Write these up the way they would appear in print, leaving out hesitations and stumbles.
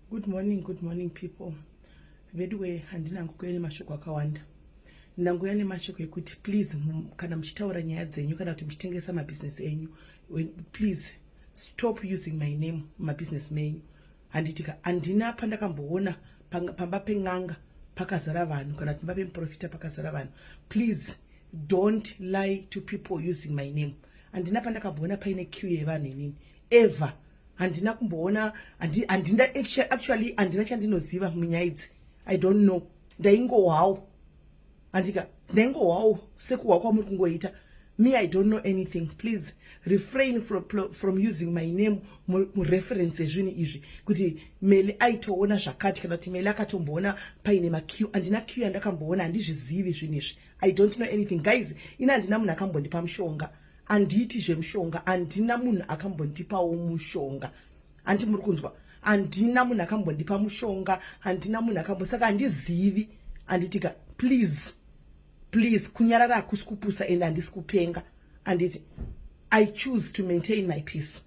Good morning, good morning people. Veduwe, handina ngukuya nemashoko akawanda. Ndanguya nemashoko ekuti please, kana muchitaura nyaya dzenyu kana kuti muchitengesa mabhizinesi enyu, please stop using my name mumabhizinesi menyu. Handitika handina pandakamboona pamba pen'anga pakazara vanhu kana pamba pemuprofita pakazara vanhu. Please don't lie to people using my name. Handina pandakamboona paine queue yevanhu inini ever. Handina kumboona, handina, actually handina chandinoziva munyaya idzi. I don't know, ndaingohwawo, handika, ndaingohwawo sekuhwa kwamuri kungoita. Me, I don't know anything. Please refrain from using my name mureference ezvinhu izvi, kuti Meli aitoona zvakati kana kuti Meli akatomboona paine maqueue. Handina queue yandakamboona, handizvizivi zvinhu izvi. I don't know anything, guys. Ina handina munhu akambondipa mushonga, handiiti zvemushonga. Handina munhu akambondipawo mushonga, handi muri kunzwa? Handina munhu akambondipa mushonga, handina munhu akambo, saka handizivi, handitika. Please, please, kunyarara hakusi kupusa and handisi kupenga, handiti? I choose to maintain my peace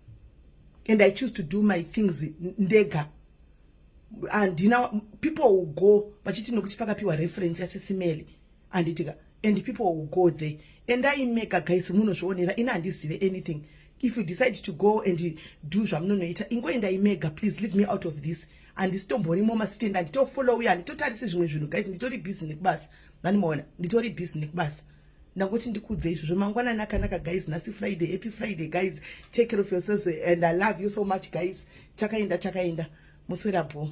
and I choose to do my things ndega. Handina, people will go vachiti nokuti pakapiwa reference yaSisi Meli, handitika, and people will go there. Endai mega, guys, munozvionera. Ina handizive anything. If you decide to go and do zvamunonoita, ingoendai mega. Please leave me out of this. Handisitomborimo masitend, handitofollowi, handitotarisi zvimwe zvinhu, guys. Nditori busy nekubasa, vanimaona, nditori busy nekubasa. Ndangoti ndikudze izvozvo. Mangwanani akanaka, guys. Nhasi Friday. Happy Friday, guys. Take care of yourselves and I love you so much, guys. Takaenda, takaenda, muswerapo.